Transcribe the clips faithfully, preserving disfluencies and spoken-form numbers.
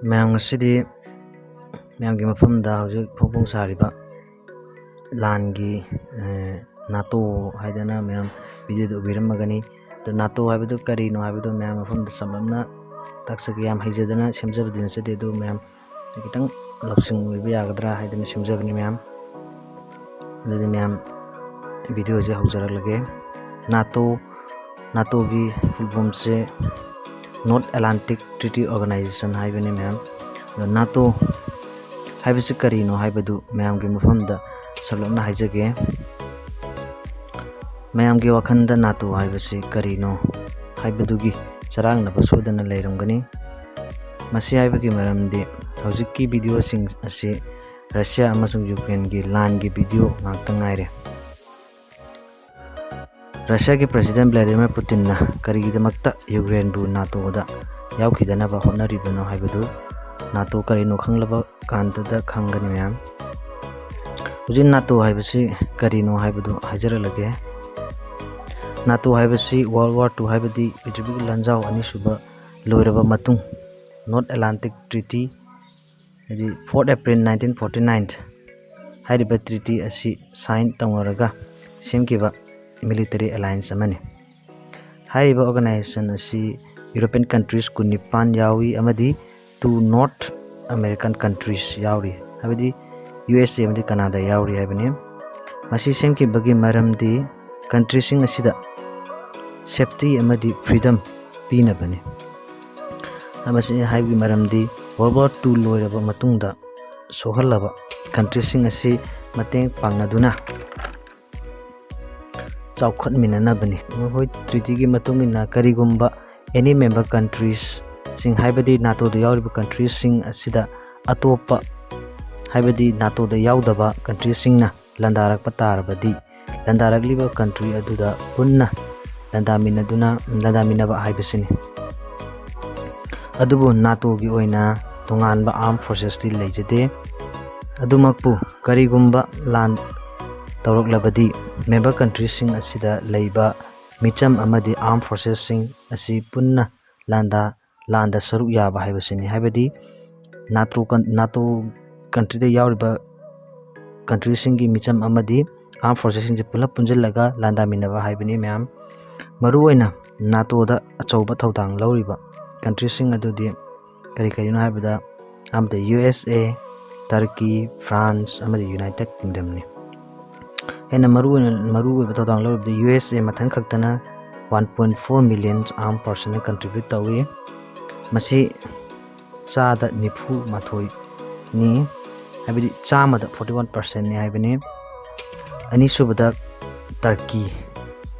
ꯃꯌꯥꯝ, ꯉꯁꯤꯗꯤ ꯃꯌꯥꯝꯒꯤ ꯃꯐꯝꯗ ꯍꯧꯖꯤꯛ ꯐꯣꯡ ꯐꯣꯡ ꯁꯥꯔꯤꯕ ꯂꯥꯟꯒꯤ, ꯑꯦ, ꯅꯥꯇꯣ ꯍꯥꯏꯗꯅ ꯃꯌꯥꯝ ꯚꯤꯗꯤꯑꯣꯗ ꯎꯕꯤꯔꯝꯃꯒꯅꯤ꯫ ꯑꯗꯣ ꯅꯥꯇꯣ ꯍꯥꯏꯕꯗꯨ ꯀꯔꯤꯅꯣ ꯍꯥꯏꯕꯗꯨ ꯃꯌꯥꯝ ꯃꯐꯝꯗ ꯆꯝꯂꯞꯅ ꯇꯥꯛꯆꯒꯦ꯫ ꯌꯥꯝ ꯍꯩꯖꯗꯅ ꯁꯦꯝꯖꯕꯗꯤ ꯅꯠꯆꯗꯦ, ꯑꯗꯨ ꯃꯌꯥꯝ ꯈꯤꯇꯪ ꯂꯧꯁꯤꯡ ꯑꯣꯏꯕ ꯌꯥꯒꯗ꯭ꯔꯥ ꯍꯥꯏꯗꯅ ꯁꯦꯝꯖꯕꯅꯤ ꯃꯌꯥꯝ꯫ ꯑꯗꯨꯗꯤ ꯃꯌꯥꯝ, ꯚꯤꯗꯤꯑꯣꯁꯦ ꯍꯧꯖꯔꯛꯂꯒꯦ꯫ ꯅꯥꯇꯣ, ꯅꯥꯇꯣꯒꯤ ꯐꯨꯜ ꯐꯣꯝꯁꯦ North Atlantic Treaty Organization ꯍꯥꯏꯕꯅꯤ ꯃꯌꯥꯝ꯫ ꯑꯗꯣ ꯅꯥꯇꯣ ꯍꯥꯏꯕꯁꯤ ꯀꯔꯤꯅꯣ ꯍꯥꯏꯕꯗꯨ ꯃꯌꯥꯝꯒꯤ ꯃꯐꯝꯗ ꯁꯝꯂꯞꯅ ꯍꯥꯏꯖꯒꯦ꯫ ꯃꯌꯥꯝꯒꯤ ꯋꯥꯈꯜꯗ ꯅꯥꯇꯣ ꯍꯥꯏꯕꯁꯤ ꯀꯔꯤꯅꯣ ꯍꯥꯏꯕꯗꯨꯒꯤ ꯆꯔꯥꯡꯅꯕ ꯁꯣꯏꯗꯅ ꯂꯩꯔꯝꯒꯅꯤ꯫ ꯃꯁꯤ ꯍꯥꯏꯕꯒꯤ ꯃꯔꯝꯗꯤ ꯍꯧꯖꯤꯛꯀꯤ ꯚꯤꯗꯤꯑꯣꯁꯤꯡ ꯑꯁꯤ ꯔꯁꯤꯌꯥ ꯑꯃꯁꯨꯡ ꯌꯨꯀ꯭ꯔꯦꯟꯒꯤ ꯂꯥꯟꯒꯤ ꯚꯤꯗꯤꯑꯣ ꯉꯥꯛꯇ ꯉꯥꯏꯔꯦ꯫ ꯔꯁꯤꯌꯥꯒꯤ ꯄ꯭ꯔꯦꯁꯤꯗꯦꯟ ꯚ꯭ꯂꯥꯗꯤꯃꯤꯔ ꯄꯨꯇꯤꯟꯅ ꯀꯔꯤꯒꯤꯗꯃꯛꯇ ꯌꯨꯀ꯭ꯔꯦꯟꯕꯨ ꯅꯥꯇꯣꯗ ꯌꯥꯎꯈꯤꯗꯅꯕ ꯍꯣꯠꯅꯔꯤꯕꯅꯣ ꯍꯥꯏꯕꯗꯨ ꯅꯥꯇꯣ ꯀꯔꯤꯅꯣ ꯈꯪꯂꯕ ꯀꯥꯟꯗꯗ ꯈꯪꯒꯅꯤ ꯃꯌꯥꯝ꯫ ꯍꯧꯖꯤꯛ ꯅꯥꯇꯣ ꯍꯥꯏꯕꯁꯤ ꯀꯔꯤꯅꯣ ꯍꯥꯏꯕꯗꯨ ꯍꯥꯏꯖꯔꯛꯂꯒꯦ꯫ ꯅꯥꯇꯣ ꯍꯥꯏꯕꯁꯤ World War Two ꯍꯥꯏꯕꯗꯤ ꯄ꯭ꯔꯤꯊꯤꯕꯤꯒꯤ ꯂꯥꯟꯖꯥꯎ ꯑꯅꯤꯁꯨꯕ ꯂꯣꯏꯔꯕ ꯃꯇꯨꯡ North Atlantic Treaty ꯍꯥꯏꯗꯤ fourth April nineteen forty nine ꯍꯥꯏꯔꯤꯕ ꯇ꯭ꯔꯤꯇꯤ ꯑꯁꯤ ꯁꯥꯏꯟ ꯇꯧꯅꯔꯒ ꯁꯦꯝꯈꯤꯕ ꯃꯤꯂꯤꯇꯔꯤ ꯑꯦꯂꯥꯌꯟꯁ ꯑꯃꯅꯤ꯫ ꯍꯥꯏꯔꯤꯕ ꯑꯣꯔꯒꯅꯥꯏꯖꯦꯁꯟ ꯑꯁꯤ ꯌꯨꯔꯣꯄꯤꯌꯟ ꯀꯟꯇ꯭ꯔꯤꯁ ꯀꯨꯟꯅꯤꯄꯥꯟ ꯌꯥꯎꯏ ꯑꯃꯗꯤ two North American countries ꯌꯥꯎꯔꯤ, ꯍꯥꯏꯕꯗꯤ ꯌꯨ ꯑꯦꯁ ꯑꯦ ꯑꯃꯗꯤ ꯀꯅꯥꯗꯥ ꯌꯥꯎꯔꯤ ꯍꯥꯏꯕꯅꯤ꯫ ꯃꯁꯤ ꯁꯦꯝꯈꯤꯕꯒꯤ ꯃꯔꯝꯗꯤ ꯀꯟꯇ꯭ꯔꯤꯁꯤꯡ ꯑꯁꯤꯗ ꯁꯦꯐꯇꯤ ꯑꯃꯗꯤ ꯐ꯭ꯔꯤꯗꯝ ꯄꯤꯅꯕꯅꯤ꯫ ꯃꯁꯤ ꯍꯥꯏꯕꯒꯤ ꯃꯔꯝꯗꯤ World War Two ꯂꯣꯏꯔꯕ ꯃꯇꯨꯡꯗ ꯁꯣꯛꯍꯜꯂꯕ ꯀꯟꯇ꯭ꯔꯤꯁꯤꯡ ꯑꯁꯤ ꯃꯇꯦꯡ ꯄꯥꯡꯅꯗꯨꯅ ꯆꯥꯎꯈꯠꯃꯤꯟꯅꯅꯕꯅꯤ꯫ ꯃꯈꯣꯏ ꯇ꯭ꯔꯤꯇꯤꯒꯤ ꯃꯇꯨꯡ ꯏꯟꯅ ꯀꯔꯤꯒꯨꯝꯕ any member countries ꯁꯤꯡ, ꯍꯥꯏꯕꯗꯤ ꯅꯥꯇꯣꯗ ꯌꯥꯎꯔꯤꯕ ꯀꯟꯇ꯭ꯔꯤꯁꯤꯡ ꯑꯁꯤꯗ ꯑꯇꯣꯞꯄ, ꯍꯥꯏꯕꯗꯤ ꯅꯥꯇꯣꯗ ꯌꯥꯎꯗꯕ ꯀꯟꯇ꯭ꯔꯤꯁꯤꯡꯅ ꯂꯥꯟꯗꯥꯔꯛꯄ ꯇꯥꯔꯕꯗꯤ, ꯂꯥꯟꯗꯥꯔꯛꯂꯤꯕ ꯀꯟꯇ꯭ꯔꯤ ꯑꯗꯨꯗ ꯄꯨꯟꯅ ꯂꯥꯟꯗꯥꯃꯤꯟꯅꯗꯨꯅ, ꯂꯥꯟꯗꯥꯃꯤꯟꯅꯕ ꯍꯥꯏꯕꯁꯤꯅꯤ꯫ ꯑꯗꯨꯕꯨ ꯅꯥꯇꯣꯒꯤ ꯑꯣꯏꯅ ꯇꯣꯉꯥꯟꯕ ꯑꯥꯔꯝ ꯐꯣꯔꯁꯦꯁꯇꯤ ꯂꯩꯖꯗꯦ꯫ ꯑꯗꯨꯃꯛꯄꯨ ꯀꯔꯤꯒꯨꯝꯕ ꯂꯥꯟ ꯇꯧꯔꯛꯂꯕꯗꯤ, ꯃꯦꯝꯕꯔ ꯀꯟꯇ꯭ꯔꯤꯁꯤꯡ ꯑꯁꯤꯗ ꯂꯩꯕ ꯃꯤꯆꯝ ꯑꯃꯗꯤ ꯑꯥꯔꯝ ꯐꯣꯔꯁꯦꯁꯁꯤꯡ ꯑꯁꯤ ꯄꯨꯟꯅ ꯂꯥꯟꯗꯥ ꯂꯥꯟꯗ ꯁꯔꯨꯛ ꯌꯥꯕ ꯍꯥꯏꯕꯁꯤꯅꯤ꯫ ꯍꯥꯏꯕꯗꯤ ꯅꯥꯇꯣ ꯀꯟ-, ꯅꯥꯇꯣ ꯀꯟꯇ꯭ꯔꯤꯗ ꯌꯥꯎꯔꯤꯕ ꯀꯟꯇ꯭ꯔꯤꯁꯤꯡꯒꯤ ꯃꯤꯆꯝ ꯑꯃꯗꯤ ꯑꯥꯔꯝ ꯐꯣꯔꯁꯦꯁꯁꯤꯡꯁꯦ ꯄꯨꯂꯞ ꯄꯨꯟꯁꯤꯜꯂꯒ ꯂꯥꯟꯗꯥꯃꯤꯟꯅꯕ ꯍꯥꯏꯕꯅꯤ ꯃꯌꯥꯝ꯫ ꯃꯔꯨꯑꯣꯏꯅ ꯅꯥꯇꯣꯗ ꯑꯆꯧꯕ ꯊꯧꯗꯥꯡ ꯂꯧꯔꯤꯕ ꯀꯟꯇ꯭ꯔꯤꯁꯤꯡ ꯑꯗꯨꯗꯤ ꯀꯔꯤ ꯀꯔꯤꯅꯣ ꯍꯥꯏꯕꯗ, ꯑꯍꯥꯟꯕꯗ ꯌꯨ ꯑꯦꯁ ꯑꯦ, ꯇꯔꯀꯤ, ꯐ꯭ꯔꯥꯟꯁ ꯑꯃꯗꯤ ꯌꯨꯅꯥꯏꯇꯦꯠ ꯀꯤꯡꯗꯝꯅꯤ꯫ ꯍꯦꯟꯅ ꯃꯔꯨꯑꯣꯏꯅ, ꯃꯔꯨꯑꯣꯏꯕ ꯊꯧꯗꯥꯡ ꯂꯧꯔꯤꯕꯗꯤ ꯌꯨ ꯑꯦꯁ ꯑꯦ ꯃꯊꯪ ꯈꯛꯇꯅ one point four million armed personnel contribute ꯇꯧꯏ꯫ ꯃꯁꯤ ꯆꯥꯗ ꯅꯤꯐꯨ ꯃꯥꯊꯣꯏꯅꯤ, ꯍꯥꯏꯕꯗꯤ ꯆꯥꯝꯃꯗ forty one percentꯅꯤ ꯍꯥꯏꯕꯅꯤ꯫ ꯑꯅꯤꯁꯨꯕꯗ ꯇꯔꯀꯤ,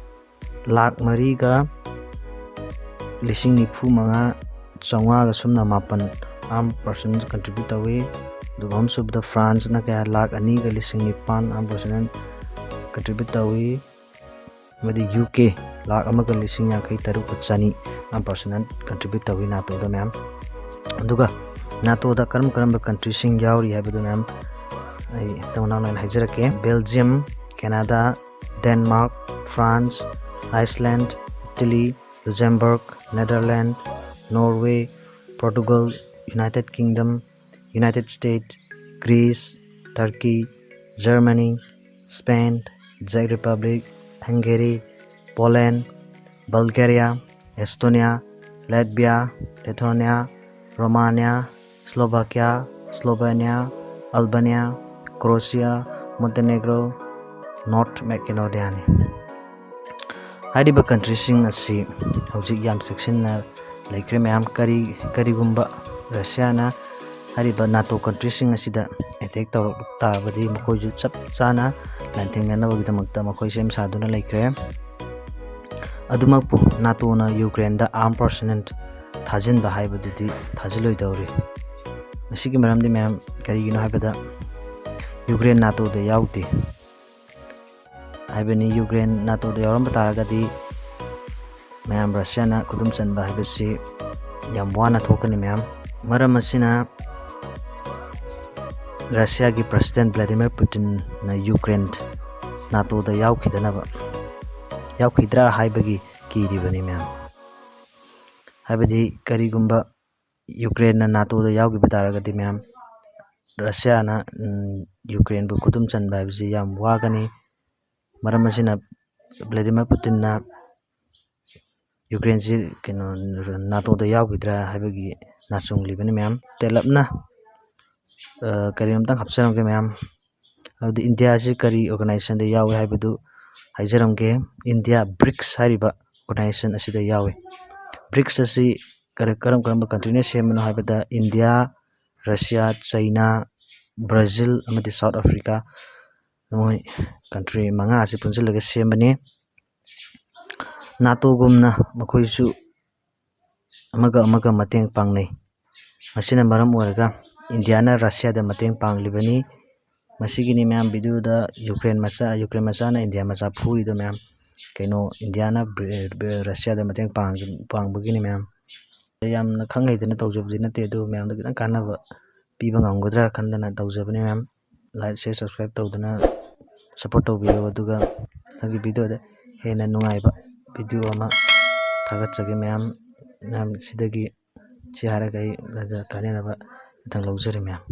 ꯂꯥꯛ ꯃꯔꯤꯒ ꯂꯤꯁꯤꯡ ꯅꯤꯐꯨ ꯃꯉꯥ ꯆꯥꯝꯃꯉꯥꯒ ꯁꯨꯞꯅ ꯃꯥꯄꯟ armed personnel contribute ꯇꯧꯏ꯫ ꯑꯗꯨꯒ ꯑꯍꯨꯝꯁꯨꯕꯗ ꯐ꯭ꯔꯥꯟꯁꯅ ꯀꯌꯥ, ꯂꯥꯛ ꯑꯅꯤꯒ ꯂꯤꯁꯤꯡ ꯅꯤꯄꯥꯟ armed personnel contribute ꯇꯧꯏ꯫ ꯑꯃꯗꯤ ꯌꯨ ꯀꯦ, ꯂꯥꯛ ꯑꯃꯒ ꯂꯤꯁꯤꯡ ꯌꯥꯡꯈꯩ ꯇꯔꯨꯛꯀ ꯆꯅꯤ armed personnel contribute ꯇꯧꯏ ꯅꯥꯇꯣꯗ ꯃꯌꯥꯝ꯫ ꯑꯗꯨꯒ ꯅꯥꯇꯣꯗ ꯀꯔꯝ ꯀꯔꯝꯕ ꯀꯟꯇ꯭ꯔꯤꯁꯤꯡ ꯌꯥꯎꯔꯤ ꯍꯥꯏꯕꯗꯨ ꯃꯌꯥꯝ ꯑꯩ ꯇꯧꯅ ꯍꯥꯏꯅ ꯍꯥꯏꯖꯔꯛꯀꯦ꯫ Belgium, Canada, Denmark, France, Iceland, Italy, Luxembourg, Netherland, Norway, Portugal, United Kingdom, United State, Greece, Turkey, Germany, Spain, ꯖꯦꯛ Republic, Hungary, Poland, Bulgaria, Estonia, Latvia, Lithuania, Romania, Slovakia, Slovenia, Albania, Croatia, Montenegro, North ꯃꯦꯀꯦꯗꯣꯅꯤꯌꯥꯅꯤ꯫ ꯍꯥꯏꯔꯤꯕ ꯀꯟꯇ꯭ꯔꯤꯁꯤꯡ ꯑꯁꯤ ꯍꯧꯖꯤꯛ ꯌꯥꯝ ꯆꯦꯛꯁꯤꯟꯅ ꯂꯩꯈ꯭ꯔꯦ ꯃꯌꯥꯝ꯫ ꯀꯔꯤ-, ꯀꯔꯤꯒꯨꯝꯕ ꯔꯁꯤꯌꯥꯅ ꯍꯥꯏꯔꯤꯕ ꯅꯥꯇꯣ ꯀꯟꯇ꯭ꯔꯤꯁꯤꯡ ꯑꯁꯤꯗ ꯑꯦꯇꯦꯛ ꯇꯧꯔꯛ ꯇꯥꯔꯕꯗꯤ ꯃꯈꯣꯏꯁꯨ ꯆꯞ ꯆꯥꯅ ꯂꯥꯟꯊꯦꯡꯅꯅꯕꯒꯤꯗꯃꯛꯇ ꯃꯈꯣꯏ ꯁꯦꯝ ꯁꯥꯗꯨꯅ ꯂꯩꯈ꯭ꯔꯦ꯫ ꯑꯗꯨꯃꯛꯄꯨ ꯅꯥꯇꯣꯅ ꯌꯨꯀ꯭ꯔꯦꯟꯗ armed personnel ꯊꯥꯖꯤꯟꯕ ꯍꯥꯏꯕꯗꯨꯗꯤ ꯊꯥꯖꯤꯜꯂꯣꯏꯗꯧꯔꯤ꯫ ꯃꯁꯤꯒꯤ ꯃꯔꯝꯗꯤ ꯃꯌꯥꯝ ꯀꯔꯤꯒꯤꯅꯣ ꯍꯥꯏꯕꯗ ꯌꯨꯀ꯭ꯔꯦꯟ ꯅꯥꯇꯣꯗ ꯌꯥꯎꯗꯦ ꯍꯥꯏꯕꯅꯤ꯫ ꯌꯨꯀ꯭ꯔꯦꯟ ꯅꯥꯇꯣꯗ ꯌꯥꯎꯔꯝꯕ ꯇꯥꯔꯒꯗꯤ ꯃꯌꯥꯝ ꯔꯁꯤꯌꯥꯅ ꯈꯨꯗꯨꯝ ꯆꯟꯕ ꯍꯥꯏꯕꯁꯤ ꯌꯥꯝ ꯋꯥꯅ ꯊꯣꯛꯀꯅꯤ ꯃꯌꯥꯝ꯫ ꯃꯔꯝ ꯑꯁꯤꯅ ꯔꯁꯤꯌꯥꯒꯤ ꯄ꯭ꯔꯁꯤꯗꯦꯟ ꯚ꯭ꯂꯥꯗꯤꯃꯤꯔ ꯄꯨꯇꯤꯟꯅ ꯌꯨꯀ꯭ꯔꯦꯟ ꯅꯥꯇꯣꯗ ꯌꯥꯎꯈꯤꯗꯅꯕ, ꯌꯥꯎꯈꯤꯗ꯭ꯔꯥ ꯍꯥꯏꯕꯒꯤ ꯀꯤꯔꯤꯕꯅꯤ ꯃꯌꯥꯝ꯫ ꯍꯥꯏꯕꯗꯤ ꯀꯔꯤꯒꯨꯝꯕ ꯌꯨꯀ꯭ꯔꯦꯟꯅ ꯅꯥꯇꯣꯗ ꯌꯥꯎꯈꯤꯕ ꯇꯥꯔꯒꯗꯤ ꯃꯌꯥꯝ, ꯔꯁꯤꯌꯥꯅ, ꯎꯝ, ꯌꯨꯀ꯭ꯔꯦꯟꯕꯨ ꯈꯨꯗꯨꯝ ꯆꯟꯕ ꯍꯥꯏꯕꯁꯤ ꯌꯥꯝ ꯋꯥꯒꯅꯤ꯫ ꯃꯔꯝ ꯑꯁꯤꯅ ꯕ꯭ꯂꯦꯗꯤꯃꯤꯔ ꯄꯨꯇꯤꯟꯅ ꯌꯨꯀ꯭ꯔꯦꯟꯁꯤ ꯀꯩꯅꯣ, ꯅꯥꯇꯣꯗ ꯌꯥꯎꯈꯤꯗ꯭ꯔꯥ ꯍꯥꯏꯕꯒꯤ ꯅꯥꯆꯣꯡꯂꯤꯕꯅꯤ ꯃꯌꯥꯝ꯫ ꯇꯦꯂꯞꯅ, ꯑ, ꯀꯔꯤꯅꯣꯝꯇꯪ ꯍꯥꯞꯆꯔꯝꯒꯦ ꯃꯌꯥꯝ꯫ ꯑꯗꯨꯗꯤ ꯏꯟꯗꯤꯌꯥꯁꯤ ꯀꯔꯤ ꯑꯣꯔꯒꯅꯥꯏꯖꯦꯁꯟꯗ ꯌꯥꯎꯏ ꯍꯥꯏꯕꯗꯨ ꯍꯥꯏꯖꯔꯝꯒꯦ꯫ ꯏꯟꯗꯤꯌꯥ ꯕ꯭ꯔꯤꯛꯁ ꯍꯥꯏꯔꯤꯕ ꯑꯣꯔꯒꯅꯥꯏꯖꯦꯁꯟ ꯑꯁꯤꯗ ꯌꯥꯎꯏ꯫ ꯕ꯭ꯔꯤꯛꯁ ꯑꯁꯤ ꯀꯔ-, ꯀꯔꯝ ꯀꯔꯝꯕ ꯀꯟꯇ꯭ꯔꯤꯅ ꯁꯦꯝꯕꯅꯣ ꯍꯥꯏꯕꯗ, ꯏꯟꯗꯤꯌꯥ, ꯔꯁꯤꯌꯥ, ꯆꯩꯅꯥ, ꯕ꯭ꯔꯥꯖꯤꯜ ꯑꯃꯗꯤ ꯁꯥꯎꯠ ꯑꯐ꯭ꯔꯤꯀꯥ, ꯃꯣꯏ ꯀꯟꯇ꯭ꯔꯤ ꯃꯉꯥ ꯑꯁꯤ ꯄꯨꯟꯁꯤꯜꯂꯒ ꯁꯦꯝꯕꯅꯤ꯫ ꯅꯥꯇꯣꯒꯨꯝꯅ ꯃꯈꯣꯏꯁꯨ ꯑꯃꯒ ꯑꯃꯒ ꯃꯇꯦꯡ ꯄꯥꯡꯅꯩ꯫ ꯃꯁꯤꯅ ꯃꯔꯝ ꯑꯣꯏꯔꯒ ꯏꯟꯗꯤꯌꯥꯅ ꯔꯁꯤꯌꯥꯗ ꯃꯇꯦꯡ ꯄꯥꯡꯂꯤꯕꯅꯤ꯫ ꯃꯁꯤꯒꯤꯅꯤ ꯃꯌꯥꯝ ꯚꯤꯗꯤꯑꯣꯗ ꯌꯨꯀ꯭ꯔꯦꯟ ꯃꯆꯥ, ꯌꯨꯀ꯭ꯔꯦꯟ ꯃꯆꯥꯅ ꯏꯟꯗꯤꯌꯥ ꯃꯆꯥ ꯐꯨꯔꯤꯗꯣ ꯃꯌꯥꯝ꯫ ꯀꯩꯅꯣ, ꯏꯟꯗꯤꯌꯥꯅ ꯕ꯭ꯔ-, ꯕ꯭ꯔ-, ꯔꯁꯤꯌꯥꯗ ꯃꯇꯦꯡ ꯄꯥꯡ-, ꯄꯥꯡꯕꯒꯤꯅꯤ ꯃꯌꯥꯝ꯫ ꯌꯥꯝꯅ ꯈꯪ ꯍꯩꯗꯅ ꯇꯧꯖꯕꯗꯤ ꯅꯠꯇꯦ, ꯑꯗꯨꯕꯨ ꯃꯌꯥꯝꯗ ꯈꯤꯇꯪ ꯀꯥꯟꯅꯕ ꯄꯤꯕ ꯉꯝꯒꯗ꯭ꯔꯥ ꯈꯟꯗꯅ ꯇꯧꯖꯕꯅꯤ ꯃꯌꯥꯝ꯫ Like, share, subscribe ꯇꯧꯗꯨꯅ support ꯇꯧꯕꯤꯌꯨ꯫ ꯑꯗꯨꯒ ꯃꯊꯪꯒꯤ ꯚꯤꯗꯤꯑꯣꯗ ꯍꯦꯟꯅ ꯅꯨꯡꯉꯥꯏꯕ ꯚꯤꯗꯤꯑꯣ ꯑꯃ ꯊꯥꯒꯠꯆꯒꯦ ꯃꯌꯥꯝ꯫ ꯃꯌꯥꯝ ꯁꯤꯗꯒꯤ ꯁꯤ ꯍꯥꯏꯔꯒ ꯑꯩ ꯀꯥꯟꯅꯅꯕ ꯃꯊꯪ ꯂꯧꯖꯔꯤ ꯃꯌꯥꯝ꯫